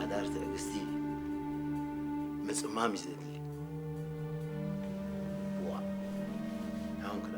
ሓዳር ትዕግስቲ ምጽማም እዩ ዘድሊ። ዋ፣ ኣሁን ክዳ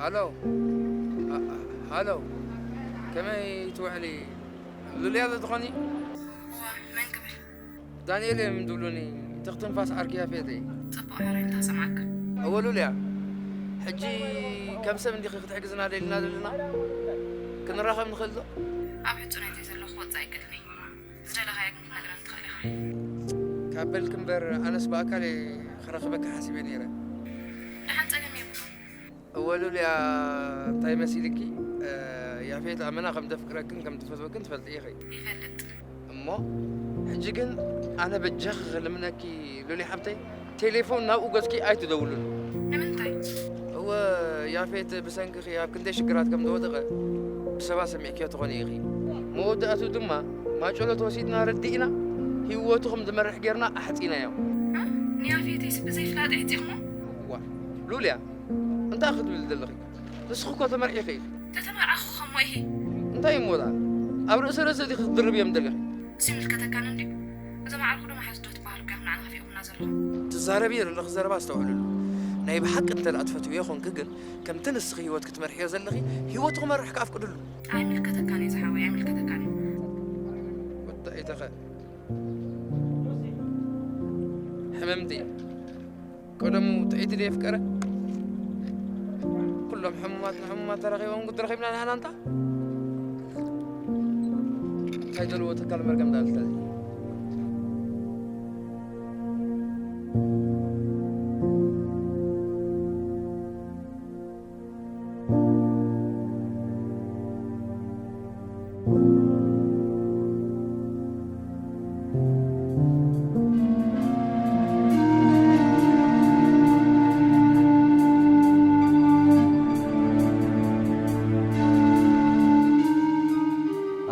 ሃሎ። አ-፣ ሃሎ። ከመይ ትውዕሊ? ሉልያ ዶ ትኾኒ? እዋ፣ መን ክብል? ዳንኤል እዮም ዝብሉኒ። እቲ ክትንፋስ ዓርኪ ያፌት እየ። ጽቡቕ፣ ሕራይ፣ እንታይ ሰማዕካ? እወ ሉልያ፣ ሕጂ ከም ሰብ እንዲኺ ክትሕግዝና ደሊና ዘለና? ክንራኸብ ንኽእል ዶ? ኣብ ሕጹናይ ዘለኹ ወጻኢ ክልኒ። ዝደለኻዮ ግን ክትነግረኒ ትኽእል ኢኻ። ካብ በልኪ እምበር፣ ኣነስ ብኣካል እየ ክረኽበኪ ሓሲበ ነይረ። ደሓን፣ ጸገም የብሉን። እወ ሉልያ፣ እንታይ መሲልኪ? እ፣ ያፌት ኣመና ከም ዘፍቅረክን ከም ዝፈትወክን ትፈልጢ ኢኺ። ይፈልጥ። እሞ ሕጂ ግን ኣነ በጃኺ ክልምነኪ ሉሊ ሓብተይ፣ ቴሌፎን ናብኡ ገጽኪ ኣይትደውሉሉ። ንምንታይ? እወ፣ ያፌት ብሰንክኺ ኣብ ክንደይ ሽግራት ከም ዝወደቐ ብሰባት ሰሚዕክዮ ትኾኒ ኢኺ። መወዳእቱ ድማ ማጨሎ ተወሲድና ረዲእና፣ ህይወቱ ከም ዝመርሕ ጌርና ኣሕጺናዮ። እ? ንያፌተይስ ብዘይ ፍላጥ ኣሕጺኽሞ? እዋ፣ ሉልያ፣ እንታይ ክትብሊ ዘለኺ? ንስኺ እኮ ተመርዒኺ ኢኺ። ተተመርዓኹ ኸሞ ኢኺ። እንታይ እሞ ደኣ? ኣብ ርእሲ ርእሲ ዲኺ ክትድርብዮም ደሊኺ? እሱ ይምልከተካን እንድዩ። እዞም ኣዕሩኽ ዶ መሓዙት ዶ ትበሃሉ እኮ ኢኹም ንዓና ከፊእኹምና ዘለኹም። ትዛረብዮ ዘለኺ ዘረባ ኣስተውዕልሉ። ናይ ብሓቂ እንተ ደኣ ትፈትውዮ ኾንኪ ግን፣ ከምቲ ንስኺ ህይወት ክትመርሕዮ ዘለኺ፣ ህይወቱ ክመርሕ ከኣ ኣፍቅድሉ። ኣይምልከተካን እዩ ዝሓወይ፣ ኣይምልከተካን እዩ። ወዲ ኣይተኸ ሕመምቲ። ቀደሙ ጥዒቲ ደየፍቀረ? ኩሎም ሕሙማት ንሕሙማት ተራኺቦም ጉድ ረኺብና ንሕና እንታ? እንታይ ዘለዎ ትካል መርገም ዳልታ እዚ?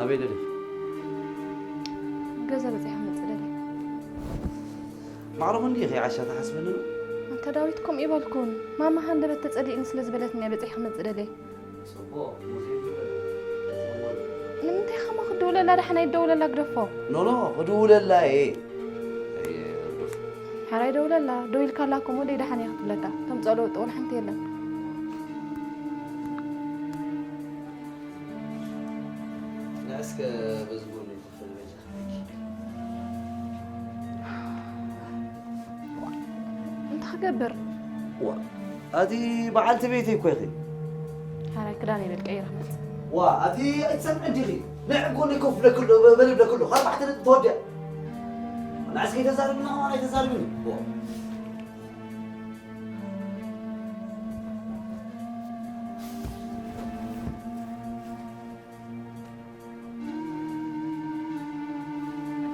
ኣበይ ደሊኺ? ገዛ በጺሐ ክመጽእ ደልየ። ማዕረ ክንድኡ ኢኺ ዓሻ ትሓስበኒ ዶ? ኣንታ ዳዊት፣ ከምኡ ይበልኩን። ማማ ሃንደበት ተጸሊእኒ ስለ ዝበለትኒ እየ በጺሐ ክመጽእ ደልየ። ጽቡቕ፣ ሙሴ ይበል። ጽቡቕ። ንምንታይ ከማ ክድውለላ ደሓን ኣይደውለላ ግደፎ። ኖ፣ ኖ፣ ክድውለላ እየ። እየ፣ ርዱፍ። ሓራይ ደውለላ፣ ደው ኢልካላ እኮ እሞ ደይ ደሓን እየ ክትብለካ። ተምጽኦ ለውጢ እውን ሓንቲ የለን። ንዕስከ በዚ ጎኒ ንኽፈል በጃ። እንታይ ክገብር? ዋ፣ ኣቲ በዓልቲ ቤተይ እኮ ኢኺ። ሓራይ ክዳን ይበል ቀይረ ክመጽእ። ዋ፣ ኣቲ ኣይትሰምዕን ዲኺ? ንዕ ጎኒ ኮፍ ብለክሎ፣ በል ብለክሎ። ካብ ባሕቲ ነጥቢ ተወዲኣ። ንዕስከ ኣይተዛርብኒ፣ ከማን ኣይተዛርብኒ። ዋ።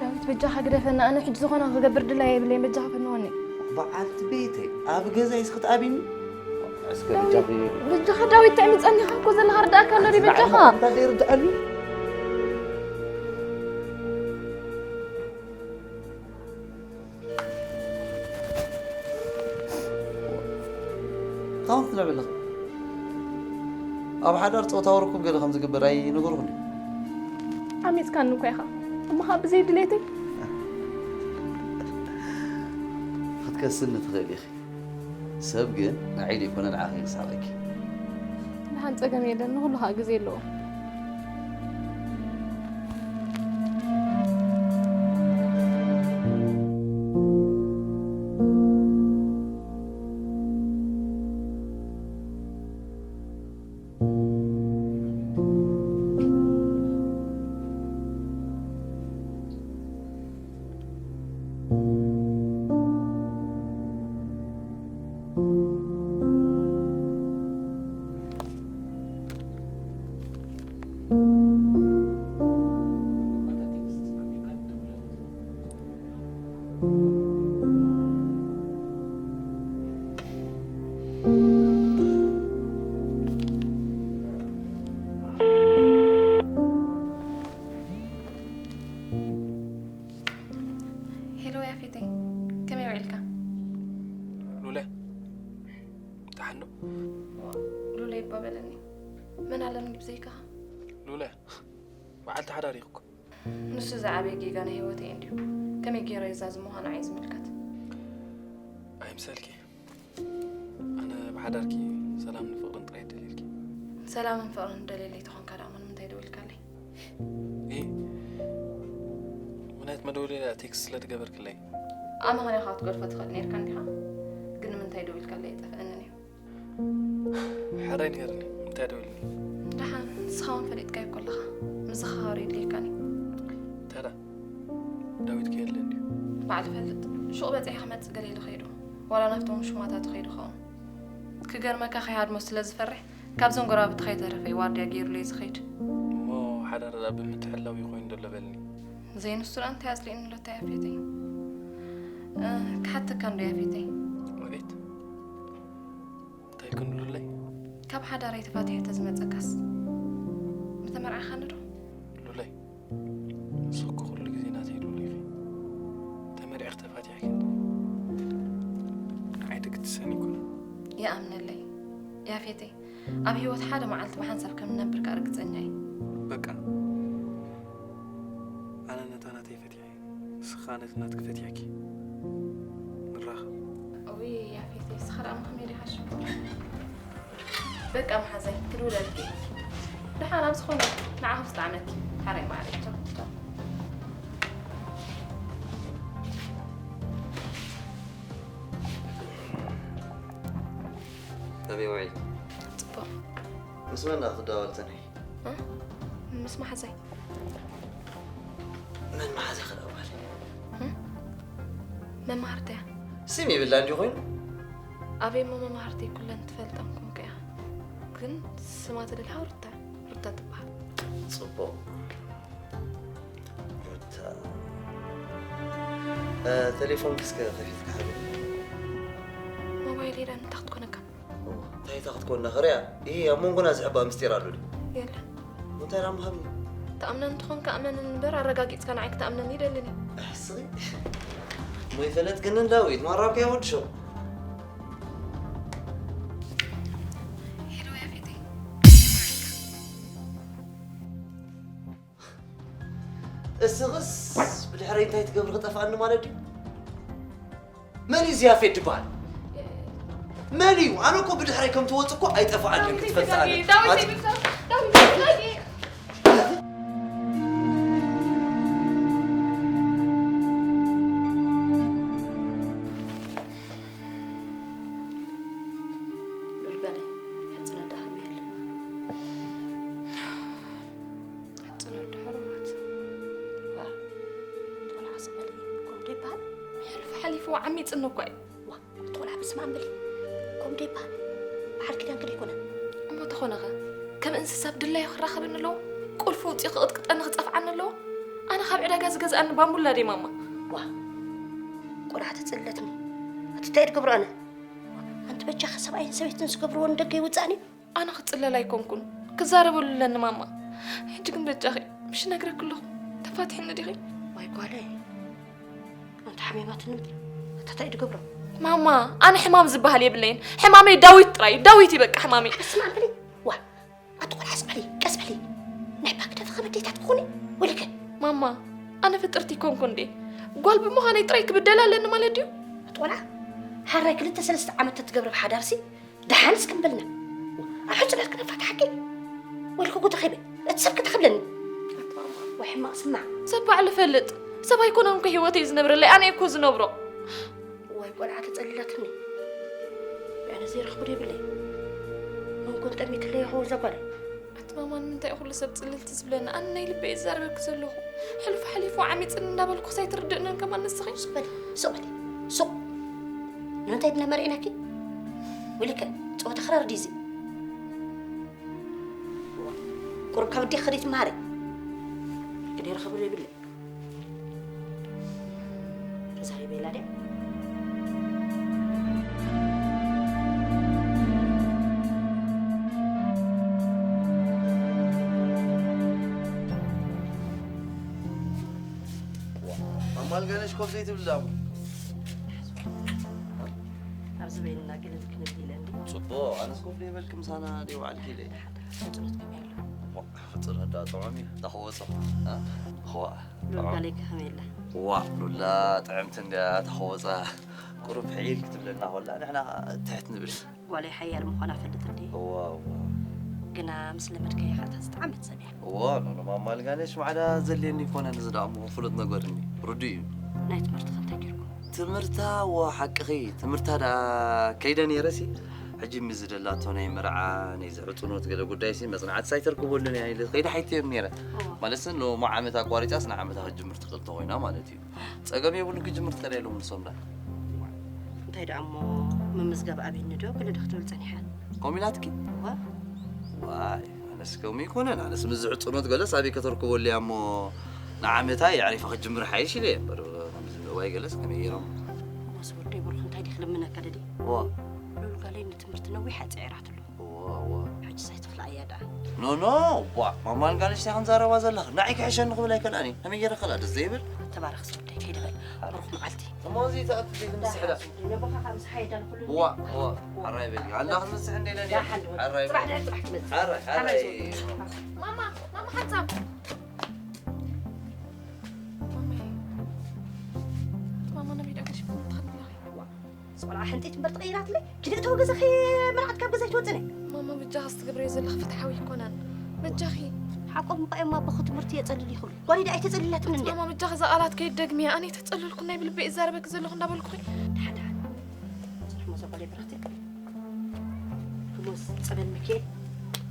ዳዊት፣ በጃኻ ግደፈና። ኣነ ሕጂ ዝኾነ ክገብር ድላይ የብለይን። በጃኻ ፈንወኒ። በዓልቲ ቤተይ፣ ኣብ ገዛይስ ክትኣብይኒ? እስከ ዳዊት፣ በጃኺ። በጃኻ ዳዊት፣ እንታይ ምጸኒኻ እኮ ዘለኻ ርዳእካ ኣሎ ድዩ? በጃኻ። እንታይ ደይርድኣሉ? እንታይ ትልዕብ ኣለኻ? ኣብ ሓዳር ጾታዊ ርክብ ገለ ከም ዝግበር ኣይነገርኩን ድዩ? ዓሚጽካኒ እኮ ኢኻ። እሞ ኸኣ ብዘይ ድሌተይ? ክትከስኒ ትኽእል ኢኺ። ሰብ ግን ንዓይ ዘይኮነ ንዓኺ እዩ ዝስሕቐኪ። ደሓን ጸገም የለን፣ ንኹሉ ኸኣ ግዜ ኣለዎ። ሄሎ ያፌተይ፣ ከመይ ውዒልካ? ሉለ፣ ደሓን ዶ? ሉለ ይባበለኒ። መን ኣለኒ ብዘይካኻ? ሉለ፣ በዓልቲ ሓዳር ኢኹ እኮ። ንሱ ዝዓበየ ጌጋ ናይ ህይወተይ እንድዩ። ከመይ ገይረ እዛ ዝመዃና እየ ዝምልከት። ኣይምሰልኪ። ኣነ ብሓዳርኪ ሰላምን ፍቕርን ጥራይ ደልየልኪ። ሰላምን ፍቕርን ደልየለይ ተኾንካ ደኣ እሞ ንምንታይ ደዊልካለይ? ኢ፣ ምኽንያት መደወሊ ቴክስት ስለ ዝገበርክለይ። ኣብ መኸነኻ ክትገድፎ ትኽእል ነይርካ እንዲኻ። ግን ንምንታይ ደዊልካለይ ኣይጠፍአንን እዩ። ሕራይ ንገርኒ፣ እንታይ ደዊልኒ? ደሓን፣ ንስኻ እውን ፈሊጥካዮ እኮ ኣለኻ። ምዝኽኻር የድልየካን እዩ። እንታይ ደኣ? ዳዊት ከየለ እንድዩ። ባዕል ፈልጥ፣ ሹቕ በጺሐ ክመጽእ ገለ ኢሉ ኸይዱ። ዋላ ናብቶም ሹማታቱ ኸይዱ ኸውን። ክገርመካ ከይሃድሞ ስለ ዝፈርሕ፣ ካብዞም ጎረባብቲ ከይተረፈ እዩ ዋርድያ ገይሩለይ ዝኸይድ። እሞ ሓዳር ደኣ ብምትሕልላው እዩ ኮይኑ ዘሎ በልኒ። ዘይንሱ ደኣ እንታይ ኣጽሊእኒ ኣሎ እንታይ ያፌተይ? እ፣ ክሓተካ እንዶ ያፌተይ? ኣቤት። እንታይ ኢልክኒ ሉለይ? ካብ ሓዳረይ ተፋቲሐ ተዝመጸካስ? ምተመርዓኻኒ ዶ? ሉለይ፣ ንስኺ እኮ ኩሉ ግዜ ናተይ ሉሉ ኢኺ። ተመሪዕኺ ተፋቲሕኪ ንዓይ ትግትሰኒ ኣይኮነን። ይኣምነለይ። ያፌተይ፣ ኣብ ህይወት ሓደ መዓልቲ ብሓንሳብ ከም ንነብር ከኣ ርግጸኛ እየ። በቃ፣ ኣነ ነታ ናተይ ፈቲሐ፣ ንስኻ ነቲ ናትኪ ፈቲሕኪ። ንራኸብ። እውይ ያፌተይ፣ ንስኻ ደኣ ከመይ ዲኻ ሽኮር? በቃ መሓዘይ፣ ክድውለልኪ። ደሓን ኣብ ዝኾነ ንዓኺ ዝጠዓመኪ። ሓራይ ማዕረይ፣ ቻው፣ ቻው። ከመይ ውዒልኪ? ጽቡቕ። ምስ መን ደኣ ክትደዋወሊ ጸኒሕኪ? እ? ምስ መሓዘይ። መን መሓዛኺ ደኣ ጓል? እ? መማህርተይ እያ። ስም ይብላ እንዲዩ ኮይኑ? ኣበይ እሞ መማህርተይ ኩለን ትፈልጠን ኮንካ እያ። ግን ስማ ትደልያ ሩታ፣ ሩታ ትበሃል። ጽቡቕ። ሩታ። እ፣ ቴሌፎንኪ እስከ ከፊትካ ሃብኒ። ሞባይል የለን፣ እንታይ ክትኮነካ? ኦ፣ እንታይ እታ ክትኮን ክሪኣ? ኢሂ፣ ኣብ መንጎና ዝሕባእ ምስጢር ኣሎ ድዩ? የለን። እንታይ ደኣ እሞ ሃብኒ? ትኣምነኒ እንተኾንካ እመነኒ እምበር፣ ኣረጋጊጽካ ንዓይ ክትኣምነኒ ይደልን እየ። ኣሕስኺ። እሞ ይፈለጥክንን ዳዊት፣ ማራ እኮ እያ ወዲ ሸው። ሄሎ ያፌተይ። እስኽስ ብድሕረይ እንታይ ትገብሪ ክጠፍኣኒ ማለት ድዩ? መን እዩ እዚ ያፌት ዝበሃል? መን እዩ? ኣነ እኮ ብድሕረይ ከም ትወጽእ እኮ ኣይጠፍኣንን፣ ዳዊት ክትፈልጥ ይብላኝ፣ ኣለካ። ዳዊት ኣት- ይብላኝ፣ ዳዊት ይብላኝ። ሉል በለ፣ ሕጽነ ደኣ ከመይ ኣለ? ሕጽነ ደኣ ሕሩማት። ዋ፣ ቆልዓ ዝበለ ከምኡ ዶ ይበሃል? ሕሉፍ ሓሊፉ ዓሚጽኒ እኳ እዩ። ዋ፣ እቲ ቆልዓ በስመ ኣብ በሊ። ከምኡ ዶ ይበሃል? በዓል ኪዳንኪ ዶ ኣይኮነን? እሞ ተኾነኸ? ከም እንስሳ ብድላዩ ክራኸበኒ ኣለዎ? ቁልፊ ኣውጺኡ ክቕጥቅጠኒ ክጸፍዓኒ ኣለዎ? ኣነ ካብ ዕዳጋ ዝገዝኣኒ ባምቡላ ድየ ማማ? ዋ፣ ቆልዓ ተጸለትኒ። ኣቲ እንታይ እየ ዝገብሮ ኣነ? ኣንቲ በጃኺ ሰብኣይን ሰበይትን ዝገብርዎ ንደገ ይውጻእን እዩ። ኣነ ክጽለል ኣይኮንኩን፣ ክዛረበሉ ኣለኒ ማማ። ሕጂ ግን በጃኺ፣ ምሽ ነግረኪ ኣለኹ፣ ተፋትሕኒ ዲኺ? ዋይ ጓለይ፣ ኣንቲ ሓሚማትኒ እምበር፣ ኣታ እንታይ እዩ ዝገብሮ? ማማ፣ ኣነ ሕማም ዝበሃል የብለይን። ሕማመይ ዳዊት ጥራይ እዩ፣ ዳዊት እዩ በቃ ሕማመይ። በስመ ኣብ በሊ። ዋ፣ ኣቲ ቆልዓ ስመሊ፣ ቀስ በሊ። ናይ ባክ ደፈ ከመ ኣዴታት ትኾኒ? ወይልከ? ማማ፣ ኣነ ፍጥርቲ ኣይኮንኩን ድየ? ጓል ብምዃነይ ጥራይ ክብደል ኣለኒ ማለት ድዩ? ኣቲ ቆልዓ፣ ሓራይ ክልተ ሰለስተ ዓመት ተትገብሪ ብሓዳርሲ፣ ደሓንስ ክንበልና ኣብ ሕጹናት ክነፋታሓኪ? ወልኪ ጉድ ኸይበ፣ እቲ ሰብ ክትኽብለኒ። ወይ ሕማቕ ስማዕ። ሰብ ባዕሉ ፈልጥ። ሰብ ኣይኮነን እኮ ህይወተይ ዝነብረለይ፣ ኣነ እኮ ዝነብሮ። ወይ ቆልዓ ተጸሊላትኒ። ኣነ ዘይረኽቦ ዶ የብለይ? መንኮን ጠሚትለይ ይኸውን እዛ ጓለይ። ኣቲ ማማ፣ ንምንታይ እዩ ኩሉ ሰብ ጽልልቲ ዝብለኒ? ኣነ ናይ ልበይ እየ ዝዛረበኪ ዘለኹ። ሕሉፍ ሓሊፉ ዓሚጽኒ እንዳበልኩ ክሳይ ትርድእንን ከማን ንስኺ። ሱቕ በሊ፣ ሱቕ በሊ፣ ሱቕ። ንምንታይ ድና መርዒናኪ? ወሊከ፣ ጸወታ ክራር ድዩ እዚ? ቁሩብ ካብ ኣዴኺ ከደይ ትመሃሪ። ግደ ረኸብሉ የብለይ። ተዛሪበ ኢላ ድያ? ማማ ኣልጋነሽ ኮፍ ዘይትብሊ ዳሞ? ኣብዚ በይንና ገለ ክንብል ኢለ እንዲ። ጽቡቕ፣ ኣነስ ኮፍ ዘይበልኪ ምሳና ደይ ውዓልኪ ኢለ። ሓንጽኖት ገበያ ኣሎ። ዋ፣ ፍጹም ኣዳ ጥዑም እዩ። ተኸወጾ። ዋ፣ ሉላ ጥዑም። ለይከ ከመይ ኣላ? ዋ፣ ሉላ ጥዕምቲ እንድያ ተኸወጻ። ቁሩብ ሕይል ክትብለና ኮላ፣ ንሕና ትሕት ንብል። ጓለይ ሓያል ምዃና እፈልጥ እንዴ? እዋ፣ እዋ። ግና ምስ ለመድካያ ኸኣ ተዝጠዓመት ሰብ እያ። እዋ፣ ኖ፣ ኖ፣ ማማ ኣልጋነሽ ማዕዳ ዘልየኒ ይኮነን፣ እዚ ደኣ እሞ ፍሉጥ ነገር እኒ። ርዱእ እዩ። ናይ ትምህርቲ ኸ እንታይ ጌርኩም? ትምህርታ፣ እዋ፣ ሓቅኺ። ትምህርታ ደኣ ከይደ ነይረሲ፣ ሕጂ ምስ ዝደላቶ ናይ መርዓ፣ ናይ ዝዕጽኖት ገለ ጉዳይሲ መጽናዕቲ ሳይተርክበሉን እያ ኢለ ከይደ ሓይተዮም ነይረ። እዋ። ማለትስ፣ ሎሚ ዓመት ኣቋሪጻስ ንዓመታ ክትጅምር ትኽእል ተኾይና ማለት እዩ። ጸገም የብሉን፣ ክጅምር ትኽእል የለውን ንሶም ደኣ። እንታይ ደኣ እሞ ምምዝጋብ ኣብይኒ ዶ ገለ ዶ ክትብል ጸኒሓ? ከምኡ ኢላትኪ? እዋ። ዋይ፣ ኣነስ ከምኡ ይኮነን። ኣነስ ምስ ዝዕጽኖት ገለስ ኣበይ ከተርክቦ ኣለያ እሞ ንዓመታ የዕሪፋ ክትጅምር ሓይሽ ኢለ እየ እምበር፣ እዋይ ገለስ ከመይ ገይሮም? እዋስ ወደይ ብሩኽ እንታይ ድዩ ክልምነካ ደልየ? እዋ። ሉል ጋለይ ንትምህርቲ ነዊሕ ኣጽዒራትሉ። እዋ፣ እዋ። ሕጂ ሳይትኽላ እያ ደኣ። ኖ፣ ኖ፣ እዋ፣ ማማ ኣልጋነሽ እንታይ ክንዛረባ ዘለኻ? ንዓይ ክሕሸኒ ክብል ኣይከልኣን እየ። ከመይ ገይረ ክኽላ ደስ ዘይብል? ተባረኽ ዝወደይ፣ ከይደ በል። ብሩኽ መዓልቲ። እሞ እዚ ተኣቱ ዘይትምስሕዳ። ነቦኻ ካብ ምስ ሓየዳ ንኹሉ እዋ፣ እዋ። ሓራይ በሊ። ኣላ ክትምስሕ እንደ ኢለን እያ። ደሓን ንበል። ሓራይ ጽባሕ በሊ። ድሕሪ ጽባሕ ትመጽእ። ሓራይ፣ ሓራይ። ሓራይ። ማማ፣ ማማ ሓንሳብ። ማማይ። ማማ፣ ናብ ኢዳ ገሺ ትኸድላ። እዋ፣ እዚ ቆልዓ ሕንጢት እምበር ተቐይራትለይ። ኪዲ እተው ገዛኺ መርዓት ካብ ገዛይ ትወጽእኒ። ማማ፣ በጃኺ ዝትገብርዮ ዘለኺ ፍትሓዊ ኣይኮነን። በጃኺ። ሓቆም እምባ እዮም ኣቦኺ ትምህርቲ የጸልል ይኽእሉ። ጓለይ ደኣ ኣይተጸልላትኒ እንድያ። ማማ፣ በጃኺ እዛ ቃላት ከይትደግምያ። ኣነ ኣይተጸለልኩን፣ ናይ ብልበይ እዛረበኪ ዘለኹ እንዳበልኩኺ። ደሓን፣ ደሓን። ጽንሕ ሞዛ ጓለይ ብርኽቲ። ክሞስ ጸበል ሚካኤል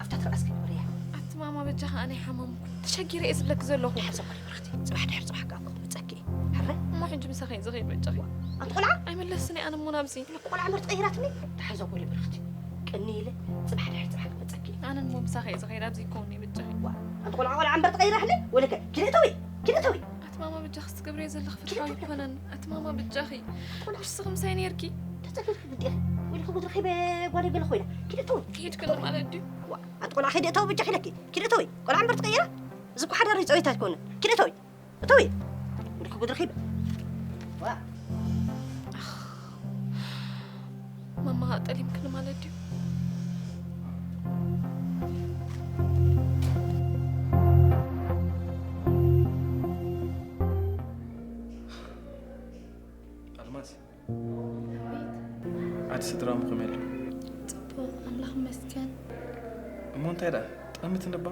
ኣብታ ትርኣስ ከይበርያ። ኣቲ ማማ፣ በጃኺ ኣነ ኣይሓመምኩ። ተሸጊረ እየ ዝብለኪ ዘለኹ። ደሓን ዞም በሊ ብርኽቲ። ጽባሕ ድሕሪ ጽባሕ ከኣ ክመጸኪ እየ። ሕራይ? እሞ ሕጂ ምሳኺ እየ ዝኸይድ በጃኺ። ኣንቲ ቆልዓ? ኣይምለስን እየ ኣነ እሞ ናብዚ። ቆልዓ እምበር ትቐይራትኒ? ደሓን ዞም በሊ ብርኽቲ። ቅኒ ኢለ ጽባሕ ድሕሪ ጽባሕ ክመጸኪ እየ። ኣነ እሞ ምሳኺ እየ ዝኸይድ፣ ኣብዚ ይከውን እየ በጃኺ። ዋ፣ ኣንቲ ቆልዓ ቆልዓ እምበር ትቐይራትኒ? ወለከ፣ ኪዲ እተዊ፣ ኪዲ እተዊ። ኣቲ ማማ፣ በጃኺ ዝትገብርዮ ዘለኺ ፍትሓዊ ኣይኮነን። ኣቲ ማማ፣ በጃኺ። ንስኺ ምሳይ ነይርኪ። ተጸገድኪ ግዲ ኢኺ። ወይልኪ ጉድ ረኺበ ጓለይ ገለ ኮይና። ኪዲ እተዊ። ከይድክኒ ማለት ድዩ? ዋ፣ ኣቲ ቆልዓ ኪዲ እተዊ በጃኺ ኢለኪ። ኪዲ እተዊ። ቆልዓ እምበር ትቕይራ? እዚ እኮ ሓዳር እዩ፣ ጸወታ ኣይኮነን። ኪዲ እተዊ። እተዊ። ወይልኪ ጉድ ረኺበ። ዋ። ማማ ጠሊምክኒ ማለት ድዩ? ኣልማዝ፣ ዓዲ ስድራኹም ከመይ ኣሎ? ጽቡቕ፣ ኣምላኽ ይመስገን። እሞ እንታይ ደኣ፣ ጠምት እንባ?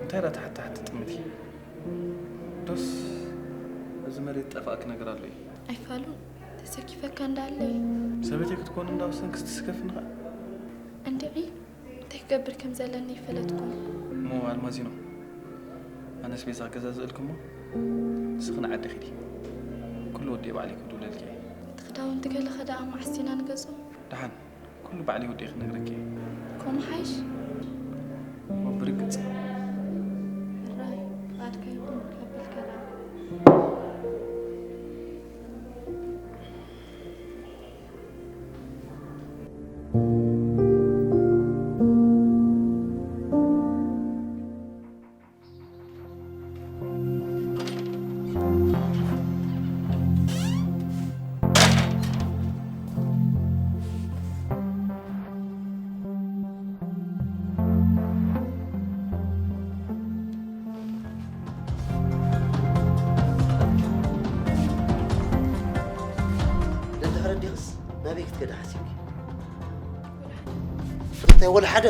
እንታይ ደኣ ታሕቲ ታሕቲ ጥምቲ? ዶስ እዚ መሬት ጠፋእኪ ነገር ኣሎ እዩ? ኣይፋሉን፣ ተሰኪፈካ እንዳለ እዩ። ሰበይተይ ክትኮኒ እንዳወሰንኪ ስትስከፍኒ ኸኣ? እንድዒ፣ እንታይ ክገብር ከም ዘለኒ ይፈለጥኩን። እሞ ኣልማዚኖ፣ ኣነስ ቤዛ ክገዛዝእልኪ እሞ ንስኺ ንዓዲ ኺዲ። ኩሉ ወዲኤ ባዕለይ ክድውለልኪ እየ። እቲ ክዳውንቲ ገለኸ ደኣ መዓስ ኢና ንገዝኦ? ደሓን፣ ኩሉ ባዕለይ ወዲኤ ክነግረኪ እየ። ከምኡ ሓይሽ? እሞ ብርግጽ? ሕራይ፣ ፍቓድካ ይኹን፣ ከብልካ ደኣ። ደድሕረ ዲኽስ ናበይ ክትከዲ ሓሲብኪ? እንታይ ወላ ሓደ?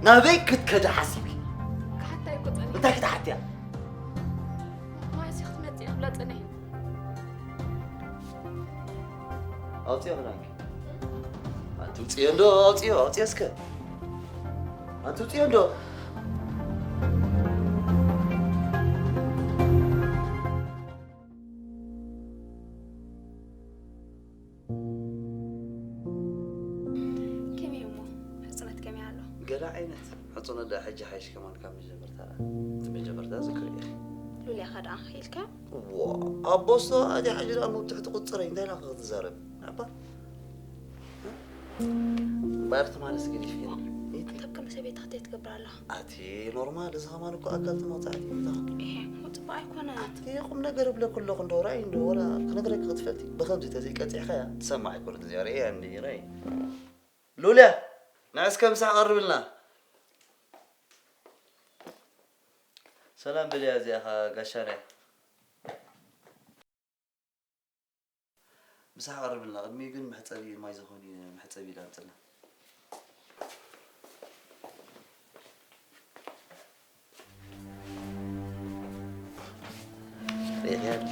ናበይ ክትከዲ ሓሲብኪ? ክሓታ ኣይኮ ጸኒሐ። እንታይ ክትሓትያ? ማእሲ ክትመጽእ እየ ክብላ ጸኒሐ። ኣውጽዮ ክዳንኪ። ኣንቲ ውጽዮ እንዶ፣ ኣውጽዮ፣ ኣውጽዮ እስከ። ኣንቲ ውጽዮ እንዶ። ከመይ እሞ? ሕጽነት ከመይ ኣሎ? ገለ ዓይነት ሕጽኖት ደኣ ሕጂ ሓይሽ ከማን ካብ መጀመርታ ደኣ። እቲ መጀመርታ ዝክሪ ኢኺ። ሉልያኻ ደኣ ኢልካ? ዋ፣ ኣቦ ኣስቶ ኣቲ ሓጂ ደኣ መብትሕቲ ቁጽረይ እንታይ ኢላ ክትዛረብ? ኣባ? እምበኣር ትማልስ ገዲፍክኒ። ኢቲ። ኣንታ ከም ሰበይትኻ እንታይ ትገብር ኣለኻ? ኣቲ ኖርማል፣ እዚ ከማን እኮ ኣካል ተመውጻእቲ እዩ። ኢሄ፣ ጽቡቕ ኣይኮነን። ኣቲ ቁም ነገር እብለኪ ኣለኹ እንዶ፣ ራእይ እንዶ፣ ወላ ክነግረኪ ክትፈቲ። ብኸምዚ ተዘይቀጺዕካያ ትሰማዕ ኣይኮነት እዚኣ፣ ርእያ እንዲ፣ ራእይ። ሉልያ፣ ንዕስከ ምሳሕ ቀርብልና። ሰላም በልያ እዚኣ ኸ ጋሻ ናይ። ምሳሕ ቀርብልና። ቅድሚኡ ግን መሕጸቢ ማይ ዝኾን እዩ፣ መሕጸቢ ኢላ ኣምጽልና። ሪእኽያ ዶ?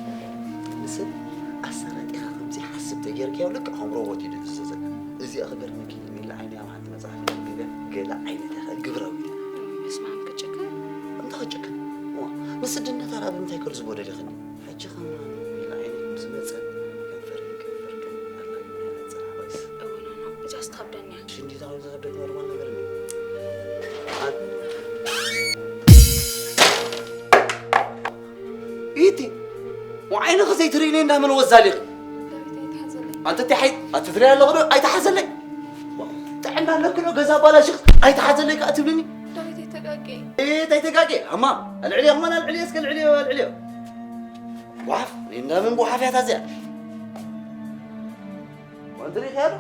ንስብ ኣሳላጢኻ ከምዚ ሓስብ ተጌርካዮ ልክዕ ከም ሮቦት እዩ ድምስሰሰካ። እዚኣ ክገርመኪ፣ ሚላ ዓይኒ ኣብ ሓንቲ መጽሓፍ ተንቢበ ገለ ዓይነት እያ ግብራዊ እያ። በስመ ኣብ ክጭክን። እንታይ ክጭክን? እዋ፣ ንስድነት ኣላ ብምንታይ ከርዝቦ ደሊኽኒ? ሕጂ ኸማን ሚላ ዓይኒ ምስ መጸ ከንፈር ከንፈር ግን ኣላ ይብለኒ ጽራሕ ወይስ? እወ፣ ኖ፣ ኖ፣ እዛስ ትኸብደኒ እያ። ሽንዲ ታዊ ዝኸብደኒ ኖርማል ነገር እዩ። ኣን- ኢቲ፣ ዓይንኺ ዘይትርእይኒ እንዳመን ወዛሊኺ? ዳዊት ኣይትሓዘለይ። ኣንቲ እንታይ ሓይ-፣ ኣንቲ ትርኢ ኣለኹ ዶ? ኣይትሓዘለይ። ጥዕና ኣለኪ ዶ? ገዛ ኣባላሽኺ ኣይትሓዘለይ ከኣ ትብልኒ? ዳዊት ኣይተጋጌ። ኤ፣ እንታይ ተጋጌ? ኣማ፣ ኣልዕልዮ፣ ከማን ኣልዕልዮ፣ እስከ ኣልዕልዮ፣ ኣልዕልዮ። ጓሓፍ፣ ናይ እንዳመን ጓሓፍ እያ እታ እዚኣ? ወንቲ ርኢኽያ ዶ?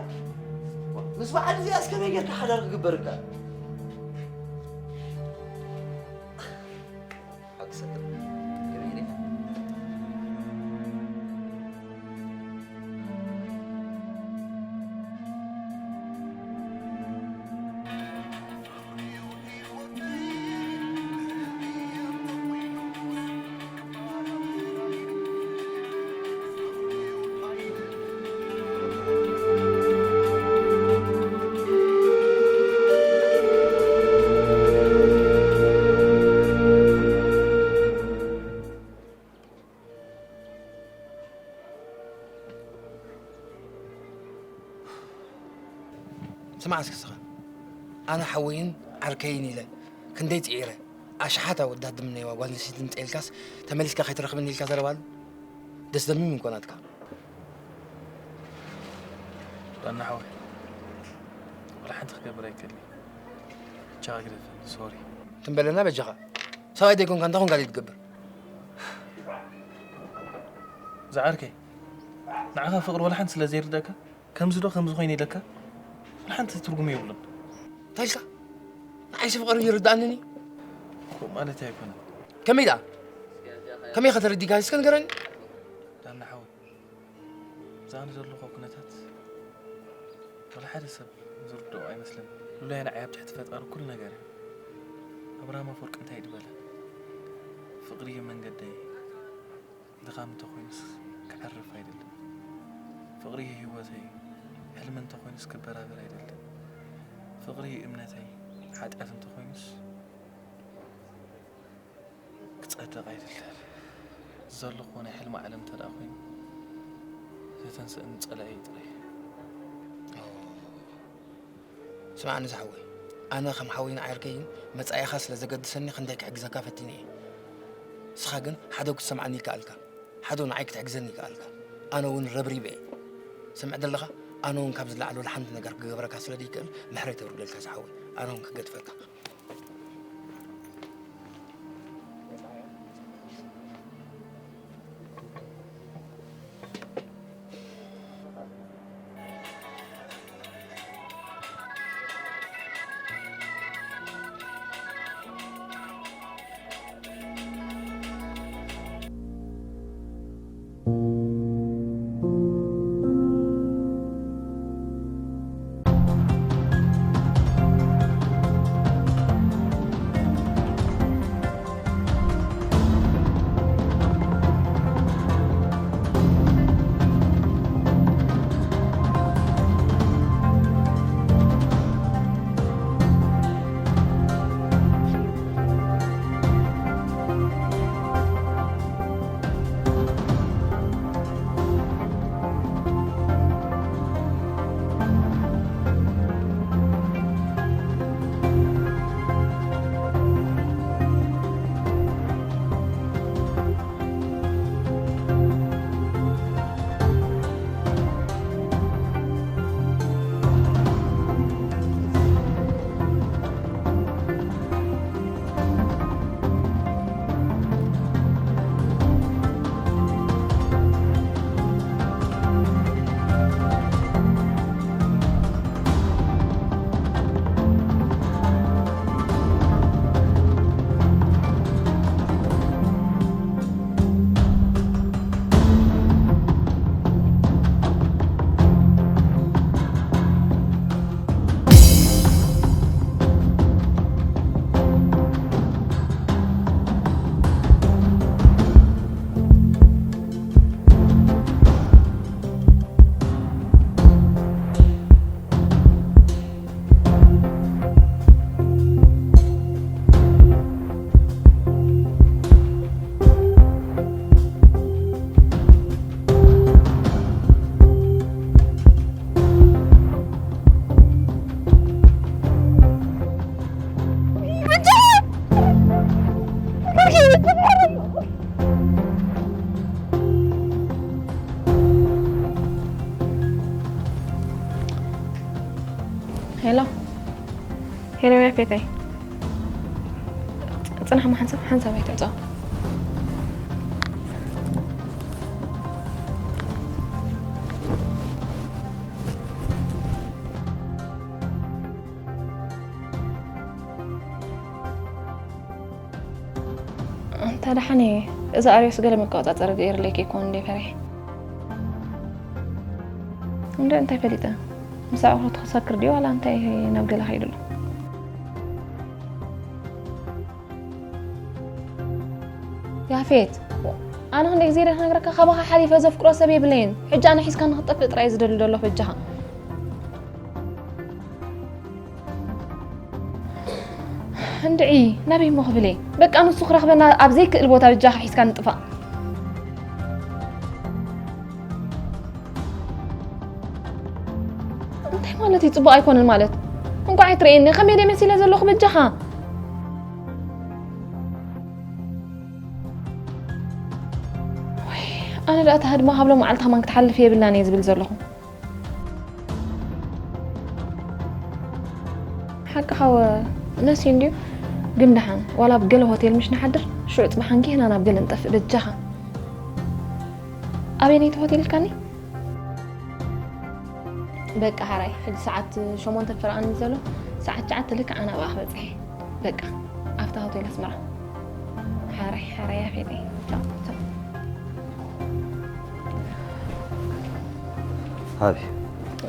ምስ በዓል እዚኣስ ከመይ ጌርካ ሓዳር ክግበር ይከኣል? ሓግሰካ። ከመይ ኢለ? ስማዕ እስኪ ንስኻ፣ ኣነ ሓወይን ዓርከይን ኢለ ክንደይ ጽዒረ፣ ኣሽሓት ኣወዳት ድምነይዋ ጓል ኣንስተይቲ ምጸ ኢልካስ ተመሊስካ ከይትረኽበኒ ኢልካ ዘረባ ኣሎ? ደስ ዘሚም እኮ ናትካ። ዳና ሓወይ፣ ወላ ሓንቲ ክገብር ኣይክእልን። ብቻ ግደፈኒ፣ ሶሪ። ትም በለና በጃኻ። ሰብኣይ ዘይኮንካ እንታይ ኮንካ ዘይትገብር? ዝዓርከይ፣ ንዓኻ ፍቕሪ ወላ ሓንቲ ስለ ዘይርደእካ፣ ከምዚ ዶ ከምዚ ኮይነ ኢለካ፣ ወላ ሓንቲ ትርጉም የብሉን። እንታይ ኢልካ? ንዓይሲ ፍቕሪ ይርድኣንን እዩ። ከምኡ ማለት ኣይኮነን። ከመይ ደኣ? ከመይ ከተረዲእካ እስከ ንገረኒ። ዳና ሓወይ፣ እዛ ኣነ ዘለኹ ኩነታት፣ ወላ ሓደ ሰብ ዝርድኦ ኣይመስለኒ። ሉላይ ንዓይ ኣብ ትሕቲ ፈጣሪ ኩሉ ነገር እያ። ኣብርሃም ኣፈወርቂ እንታይ ድበለ? ፍቕሪ እዩ መንገደይ፣ ድኻም እንተኾይኑስ ክዓርፍ ኣይደልን። ፍቕሪ እዩ ህይወተይ፣ ሕልሚ እንተኾይኑስ ክበራበር ኣይደልን። ፍቕሪ እዩ እምነተይ፣ ሓጢኣት እንተኾይኑስ ክጸድቕ ኣይደልን። ዘለኹዎ ናይ ሕልሚ ዓለም እንተ ደኣ ኮይኑ፣ ዘተንስእኒ ጸላኢ ጥራይ። ስምዓኒ ዝሓወይ፣ ኣነ ከም ሓወይን ዓርከይን መጻኢኻ ስለ ዘገድሰኒ ክንደይ ክሕግዘካ ፈቲነ እየ። ንስኻ ግን ሓደ ክትሰምዓኒ ይከኣልካ፣ ሓደ ንዓይ ክትሕግዘኒ ይከኣልካ። ኣነ እውን ረብሪበ እየ። ስምዕ ዘለኻ፣ ኣነ እውን ካብ ዝለዓል ወላ ሓንቲ ነገር ክገብረካ ስለ ዘይክእል ምሕረት የውርደልካ ዝሓወይ። ኣነ እውን ክገድፈካ። Anyway, ያፌተይ፣ ጽናሕማ ሓንሳብ ሓንሳብ ኣይትዕጾ። ኣንታ ደሓን እየ። እዚ ኣርዮስ ገለ መቆጻጸሪ ገይርለይ ከይኮን እንደ ፈሪሐ። እንደ እንታይ ፈሊጠ? ምስ ኣብኡ ክትሰክር ድዩ ዋላ እንታይ ናብ ገለ ከይዱ ኣሎ? ያፌት፣ ኣነ ክንደይ ግዜ ደ ክነግረካ፣ ካባኻ ሓሊፈ ዘፍቅሮ ሰብ የብለይን። ሕጂ ኣነ ሒዝካ ንክትጠፍእ ጥራይ ዝደሊ ዘሎ በጃኻ። እንድዒ፣ ናበይ እሞ ክብል እየ? በቃ ንሱ ክረኽበና ኣብ ዘይክእል ቦታ በጃኻ ሒዝካ ንጥፋእ። እንታይ ማለት እዩ ጽቡቕ ኣይኮነን ማለት? እንቋዕ ኣይትርእየኒ፣ ከመይ ደይ መሲለ ዘለኹ በጃኻ? ወይ፣ ኣነ ደኣ እታ ህድማ ካብ ሎም መዓልቲ ከማን ክትሓልፍ የብላን እየ ዝብል ዘለኹ። ሓቅኻ ወ-፣ ነሲ እንድዩ። ግን ደሓን፣ ዋላ ኣብ ገለ ሆቴል ምሽ ንሓድር፣ ሽዑ ጽባሕ ንጊህና ናብ ገለ ንጠፍእ በጃኻ። ኣበየነይቲ ሆቴል ኢልካኒ? በቃ ሓራይ፣ ሕጂ ሰዓት ሸሞንተ ፍርቓን እዩ ዘሎ። ሰዓት ትሽዓተ ልክዕ ኣነ ኣብኣ ክበጽሕ እየ። በቃ፣ ኣብታ ሆቴል ኣስመራ። ሓራይ፣ ሓራይ ያፌተይ። ቻው፣ ቻው። ሃቢ።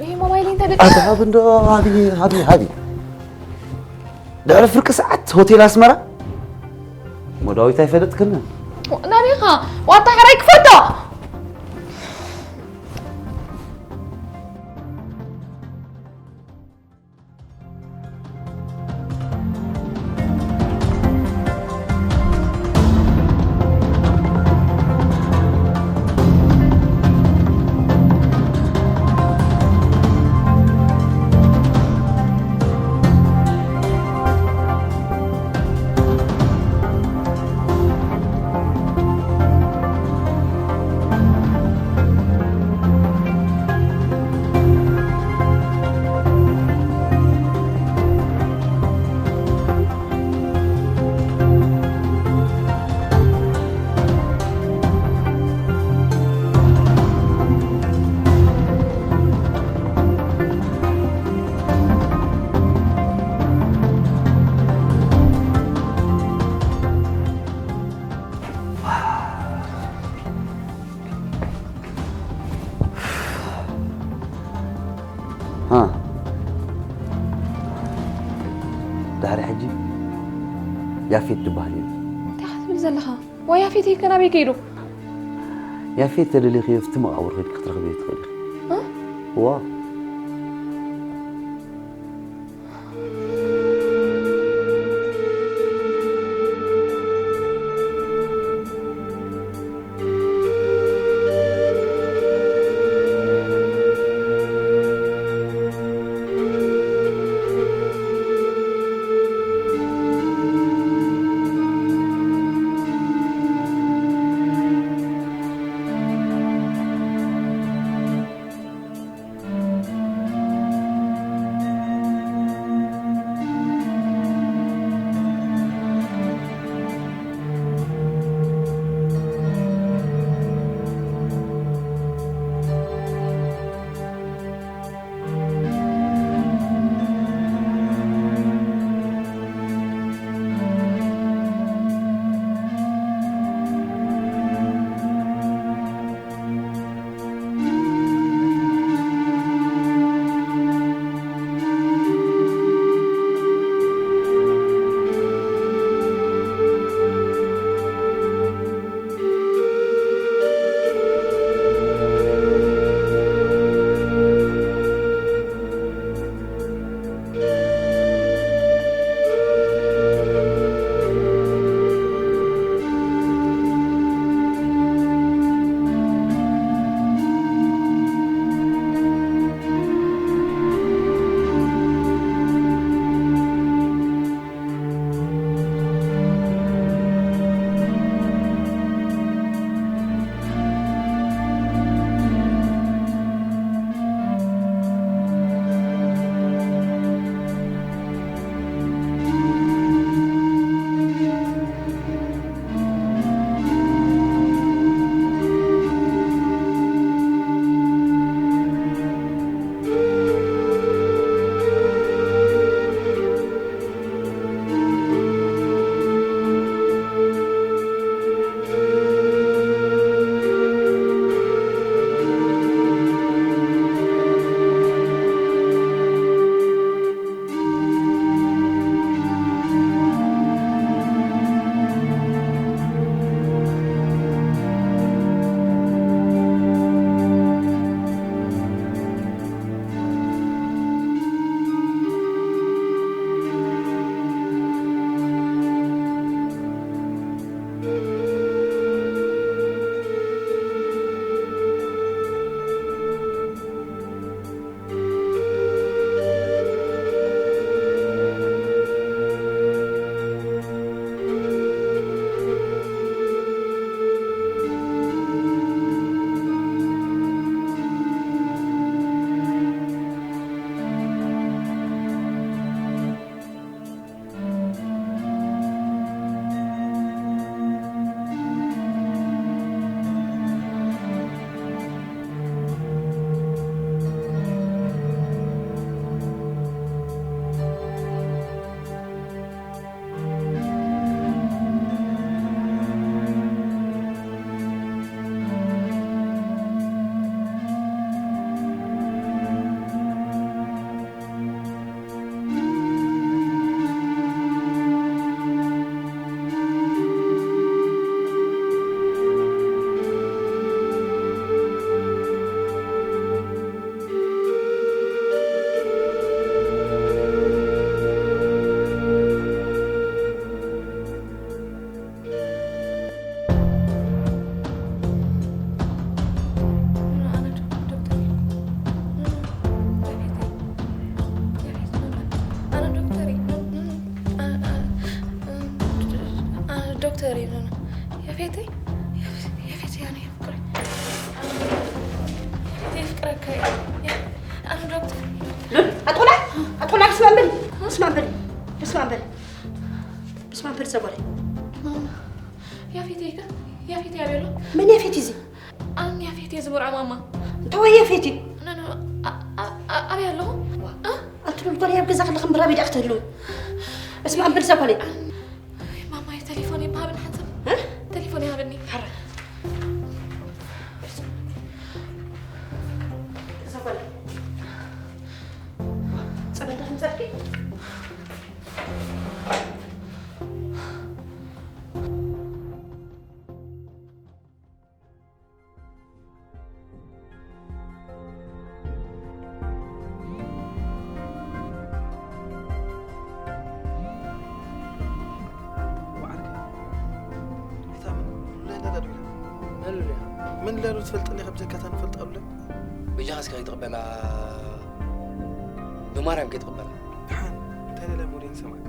ይሄ ሞባይል እንተ ደቂ ኣታ ሃቢ እንዶ፣ ሃቢ፣ ሃቢ፣ ሃቢ። ድሕሪ ፍርቂ ሰዓት ሆቴል ኣስመራ? እሞ ዳዊት ኣይፈለጥክንን? ናበይ ኢኻ? ዋታ ሕራይ ክፈቶ! ሃ። ድሕሪ ሕጂ ያፌት ዝበሃል የለን። እንታይ ኢኻ ትብል ዘለኻ? ዋ፣ ያፌት ከ ናበይ ከይዱ? ያፌት ተደሊኽዮ ኣብቲ መቓብር ከይድኪ ክትረኽብዮ ትኽእሊ ኢኺ። እ? ዋ። ترينو يا فيتي يا فيتي أنا يفكرك يا فيتي يفكرك يا أنا دكتور ሉል ኣጥላ ኣጥላ ብስማ በል ብስማ በል ብስማ በል ብስማ በል ሰጎለ ماما يا فيتي يا فيتي يا بيلو መን እያ ፌቲ እዚ أنا يا فيتي زبر ماما እንተወየ ፌቲ أنا أبي له ኣንትሉል ጓል ኣብ ገዛ ከለኽም ብራቢድ ኣክተሉ ብስማ በል ሰጎለ ማማ ተሌፎን ይበሃብን ሓንሳብ ተሌፎን ይሃብኒ ጸበል ዳኽምጻልኪ መን ለሉ ትፈልጠለይ ካብ ዘካታ ንፈልጣሉለ በጃኻ እስከ ከይትቕበላ ብማርያም ከይትቕበላ ድሓን እንታይ ለለ ሞዴል ሰማዕ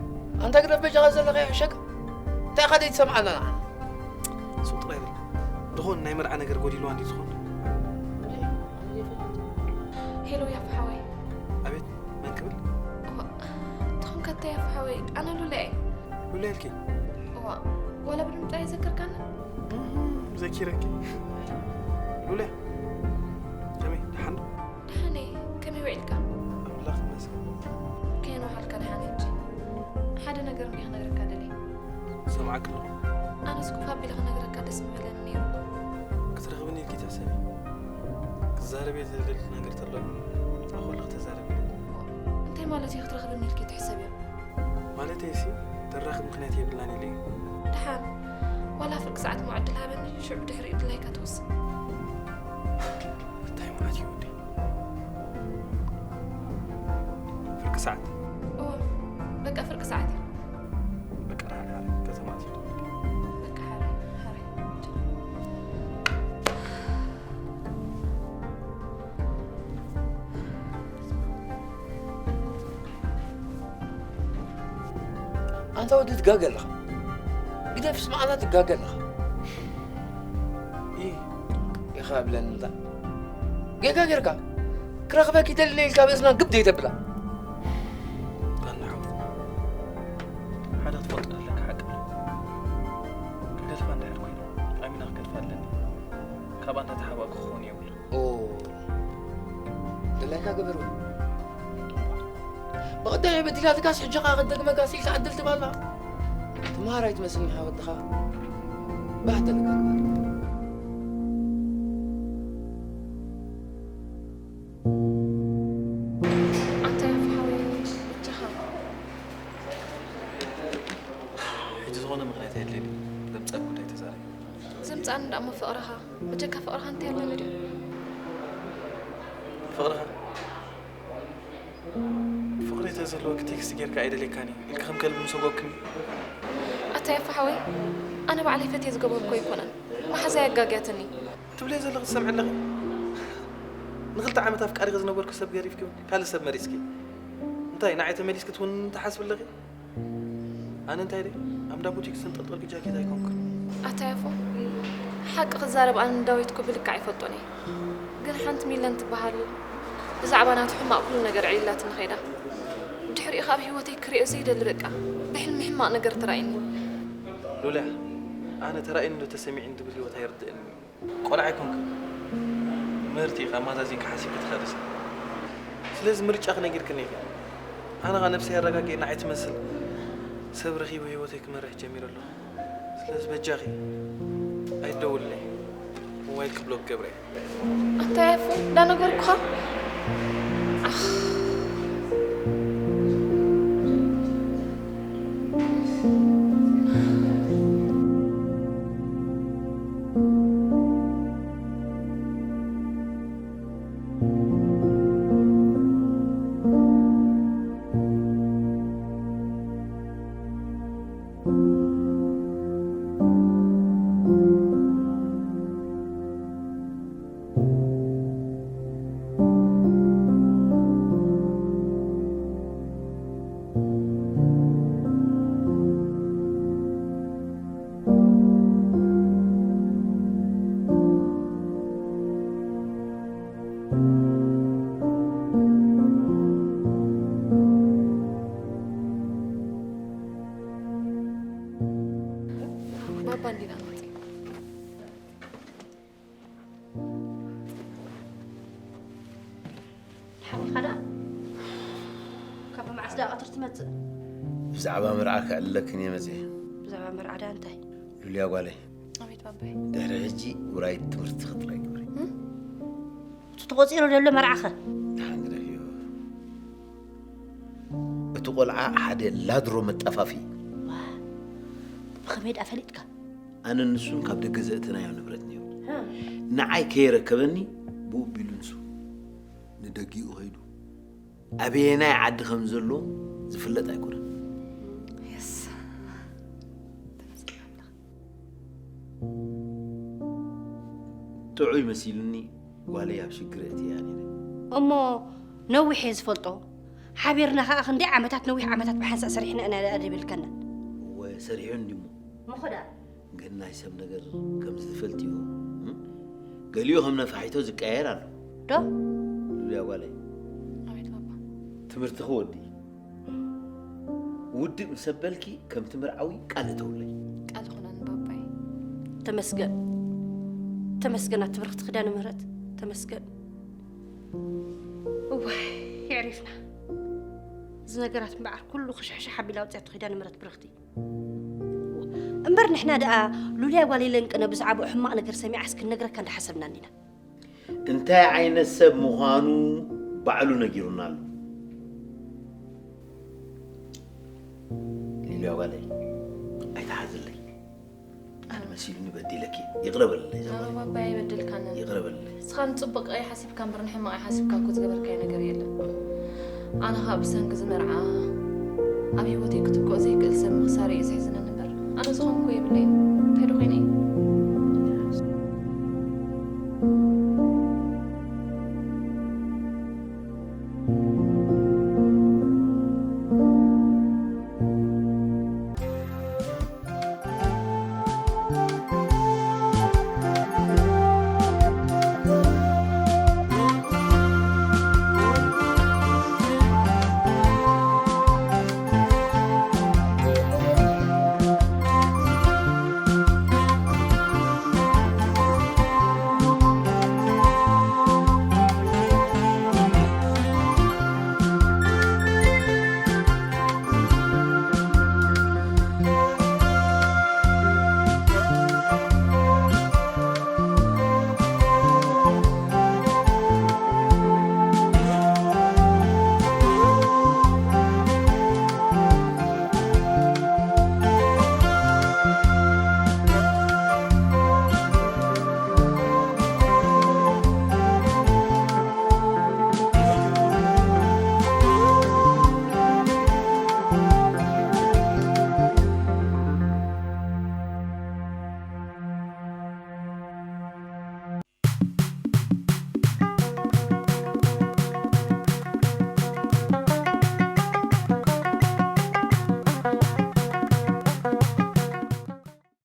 ኣንታ ግደፍ በጃኻ ዘለኻ ይሕሸካ እንታይ ኢኻ ዘይትሰምዓና ንዓና ሱቕ ጥራይ በል ዝኾን ናይ መርዓ ነገር ጎዲልዋ እንዲ ዝኾን ሄሎ ያፍ ሓወይ ኣቤት መን ክብል ትኹን ከተ ያፍ ሓወይ ኣነ ሉላ እየ ሉላ ኢልኪ እዋ ወላ ብድምፃ የዘከርካኒ ዘኪረኪ ሉላ ከመይ ደሓን ዶ ደሓነ ከመይ ውዒልካ ኣምላኽ ይመስገን ከየን ውዓልካ ደሓነ ሕጂ ሓደ ነገር እንዲ ክነግረካ ደልየ ሰማዕክ ኣለኹ ኣነስ ኮፍ ኣቢለ ክነግረካ ደስ ምበለኒ ነይሩ ክትረኽብኒ ኢልኪ ትሕሰቢ ክዛረብ እየ ዝደሊ ነገር ተሎ ኣኮልኽ ተዛረብ እንታይ ማለት እዩ ክትረኽብኒ ኢልኪ ትሕሰብ እዮ ማለተይ ሲ ተራኽብ ምኽንያት የብልናን ኢለ እዩ ደሓን ዋላ ፍርቂ ሰዓት መዕድል ሃበኒ ሽዑ ድሕሪኡ ድላይካ ትወስን እንታይ ማለት እዩ ወዲ ፍርቂ ሰዓት እዎ በቃ ፍርቂ ሰዓት እዩ በቃ ደሓን ሓረ ከተማ ትሂድ በቃ ሓራይ ሓራይ ኣንታ ወዲ ትጋገ ኣለኻ ግደፍ ስማዕና ትጋገ ኣለኻ ይህ ኢኻ ብለን ምታ ጌጋ ጌርካ ክረኽበኪ ደልነ ኢልካ ብእዝና ግብ ዘይተብላ ታናሓው ሓደ ክትፈልጦ ዘለካ ሓቂ ኣሎ ክገድፋ እንድሕር ኮይኑ ኣሚና ክገድፋ ኣለኒ ካብ ኣንታ ተሓባእኩ ክኸውን የብሉ ኦ ደላይካ ግበር በል ብቐዳይ በዲላትካስ ሕጂ ኸዓ ክትደግመካስ ኢልካ ዕድል ትባላ ትምሃር ኣይትመስልኒ ሓወድኻ ባህ ደለካ ግበር ኣንታ ያፍ ሓወይ በጃኻ ሕጂ ዝኾነ ምኽንያት የድልየኒ ዘምፀእ ጉዳይ ተዛረብ ዘምፃእኒ ደኣ እሞ ፍቕርኻ በጀካ ፍቕርኻ እንታይ ኣለኒ ድዩ ፍቕርኻ ፍቕሪ ተዘለወኪ ቴክስት ጌርካ ኣይደልየካን ኢልኪ ከም ከልቢ ምሰጎግክኒ ኣታ ያፍ ሓወይ ኣነ ባዕለይ ፈትየ ዝገበርኩ ኣይኮነን መሓዛይ ኣጋግያትኒ ትብለይ ዘለኺ ትሰምዒ ኣለኺ ንኽልተ ዓመት ኣፍቃሪኺ ዝነበርኩ ሰብ ገሪፍኪ ካልእ ሰብ መሪፅኪ እንታይ ንዓይ ተመሊስኪ ትውን ትሓስቢ ኣለኺ ኣነ እንታይ ደይ ኣብ እንዳ ቡቲክ ዝተንጠልጠልኩ ጃኬት ኣይኮንኩን ኣታ ያፎ ሓቂ ክዛረብ ኣነ ንዳዊት እኮ ብልክዕ ኣይፈልጦን እየ ግን ሓንቲ ሚለን ትበሃል ብዛዕባ ናቱ ሕማቕ ኩሉ ነገር ዕሊላትኒ ኸይዳ ድሕሪኡ ካብ ህይወተይ ክሪኦ ዘይደሊ በቃ ብሕልሚ ሕማቕ ነገር ተራእዩኒ ሉልያ ኣነ ተራእዩኒ ዶ ተሰሚዑኒ ትብል ህይወት ኣይርድእን እዩ ቆልዓ ኣይኮንክን ምህርቲ ኢኻ ኣማዛዚንካ ሓሲብካ ትኸድስ ስለዚ ምርጫ ክነጊርክኒ ኢኻ ኣነ ኸ ነብሰይ ኣረጋጊኤ ንዓይ ትመስል ሰብ ረኺበ ህይወተይ ክመርሕ ጀሚረ ኣለኹ ስለዚ በጃኺ ኣይትደውልለይ ሞባይልኪ ብሎክ ገብረ እየ ኣንታይ ኣፉ እንዳነገርኩኻ ባባ እንዲና ንመጽእ። ሓሚኻ ደኣ? ካብ መዓስ ደኣ ቀትሪ ትመጽእ? ብዛዕባ መርዓ ከዕልለክን እየ መጽየ። ብዛዕባ መርዓ ደኣ እንታይ? ሉልያ ጓለይ፣ ኣቤት ባባይ። ድሕሪ ሕጂ ውራይ ትምህርቲ ክትጥራይ ግበሪ። እም? እቲ ተቖጺሩ ዘሎ መርዓኸ? ደሓን ግደፍዮ። እቲ ቆልዓ ሓደ ላድሮ መጣፋፊ። ዋ፣ ብኸመይ ደኣ ፈሊጥካ? ኣነ ንሱን ካብ ደገ ዘእተናዮ ንብረት ነይሩ። ሃ። ንዓይ ከየረከበኒ ብኡ ቢሉ ንሱ ንደጊኡ ከይዱ። ኣበየናይ ዓዲ ከም ዘሎ ዝፍለጥ ኣይኮነን። የስ። ተመስገን ኣምላኽ። ጥዑይ መሲሉኒ ጓለይ ኣብ ሽግር እትያ ነይረ። እሞ ነዊሕ እየ ዝፈልጦ። ሓቢርና ከኣ ክንደይ ዓመታት፣ ነዊሕ ዓመታት ብሓንሳእ ሰሪሕና ኢና ደኣ ደይብልከና። እወ፣ ሰሪሑ እንዲሞ። እሞ ኸ ደኣ? ግን ናይ ሰብ ነገር ከም ዝትፈልጥዮ፣ እም? ገሊኡ ከም ነፋሒቶ ዝቀያየር ኣሎ። ዶ? ሉልያ ጓለይ፣ ኣቤት ባባ። ትምህርትኺ ወዲ። ውድእ ምስ ኣበልኪ ከምቲ መርዓዊ ቃል እተውለይ። ቃል ይኹነኒ ባባይ። ተመስገን። ተመስገን ኣቲ ብርኽቲ ኪዳነ ምህረት። ተመስገን። እዋይ፣ የዕሪፍና። እዚ ነገራት እምበኣር ኩሉ ክሽሕሽሕ ኣቢላ ኣውፅያቶ ኪዳነ ምህረት ብርኽቲ። እምበር ንሕና ደኣ ሉልያ ጓል የለን ቅነ ብዛዕባኡ ሕማቕ ነገር ሰሚዓስ ክንነግረካ እንዳሓሰብና እንዲና። እንታይ ዓይነት ሰብ ምዃኑ ባዕሉ ነጊሩና ኣሎ። ሉልያ ጓለይ፣ ኣይትሓዝለይ። ኣነ መሲሉኒ በዲለኪ። ይቕረ በልለይ ኧረ ዘማሪ። ባባይ ኣይበደልካንን። ይቕረ በልለይ። ንስኻ ንጽቡቕ ኣይሓሲብካ እምበር ንሕማቕ ኣይሓሲብካ እኮ ዝገበርካዮ ነገር የለን። ኣነ ኸኣ ብሰንኪ እዚ መርዓ ኣብ ህይወተይ ክትክኦ ዘይክእል ሰብ ምኽሳረይ እዩ ዘሕዝነኒ እምበር ኣነ ዝኾንኩ የብለይን።